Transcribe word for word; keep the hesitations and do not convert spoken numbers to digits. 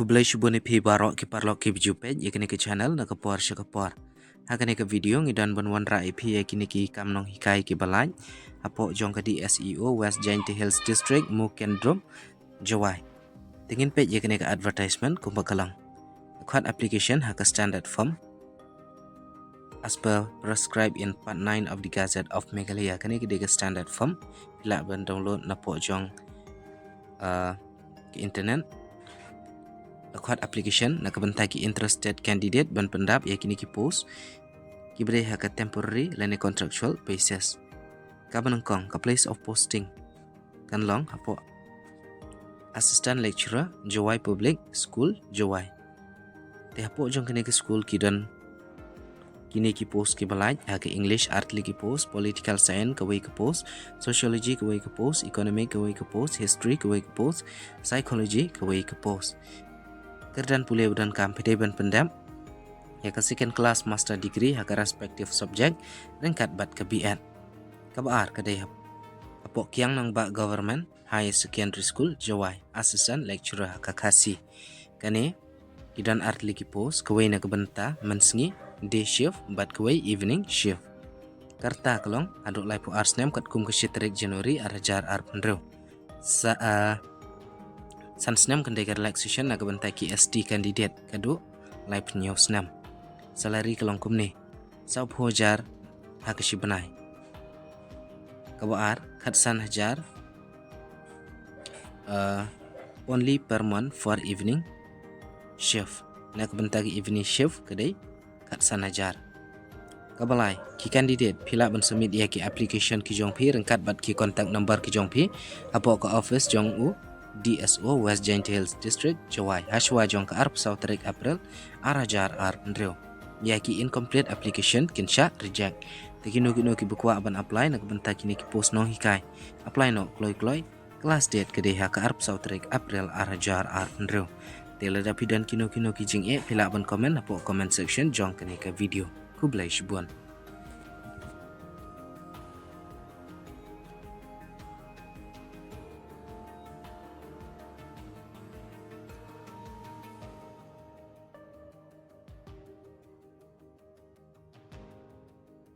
Khublei shibun ïa phi baroh ki paralok kiba ju peit ïa kane ka channel na ka por sha ka por. Ha kane ka video ngi don ban wanrah ïa phi ïa kine ki kam nonghikai kiba lait hapoh jong ka D S E O West Jaintia Hills District, Mukendrum, Jowai. Te ngin peit ïa kane ka advertisement kumba ka long. Khot application ha ka standard form as per prescribed in Part nine of the Gazette of Meghalaya. Kane ka dei ka standard form, phi lah ban download napoh jong, ah, ka internet. Khot application na ka bynta ki interested candidate ban pyndap ïa kine ki post kiba dei ha ka temporary lane contractual basis. Kaba nyngkong, ka place of posting kan long hapoh Assistant Lecturer, Jowai Public School, Jowai. Te hapoh jong kane ka school ki don kine ki post kiba lait, ha ka English ar tylli ki post, Political Science kawei ka post, Sociology kawei ka post, Economic kawei ka post, History kawei ka post, Psychology kawei ka post. Kyrdan pule ba donkam, phi dei ban pyndap ïa ka second class master degree ha ka respective subject ryngkat bad ka B Ed. Kaba ar ka dei hap-, hapoh Kiang Nangbah Government Higher Secondary School, Jowai, Assistant Lecturer ha ka Khasi. Kane ki don ar tylli ki post, kawei na ka bynta mynsngi, day shift, bad kawei evening shift. Ka rta ka long haduh laiphew ar snem katkum ka shi tarik January ar hajar arphew hynriew. Sa, ah, san snem kan dei ka relaxation na ka bynta ki S T candidate, ka duh laiphew hynñiew snem. Salary ka long kumne, sawphew hajar ha ka shi bnai. Kaba ar, khatsan hajar, uh, only per month for evening shift. Na ka bynta ka evening shift ka dei khatsan hajar. Kaba lai, ki candidate phi lah ban submit ïa ki application ki jong phi ryngkat bad ki contact number ki jong phi hapoh ka office jong u D S O West Jaintia Hills District, Jowai, hashwa jong ka arphew saw tarik April ar hajar arphew hynriew. Ïa ki incomplete application kin shah reject. Te kino kino kiba kwah ban apply na ka bynta kine ki post nonghikai, apply noh kloi kloi. Ka last date ka dei ha ka arphew saw tarik April ar hajar arphew hynriew. Te lada phi don kino kino ki jingeh, phi lah ban comment hapoh comment section jong kane ka video. Khublei shibun.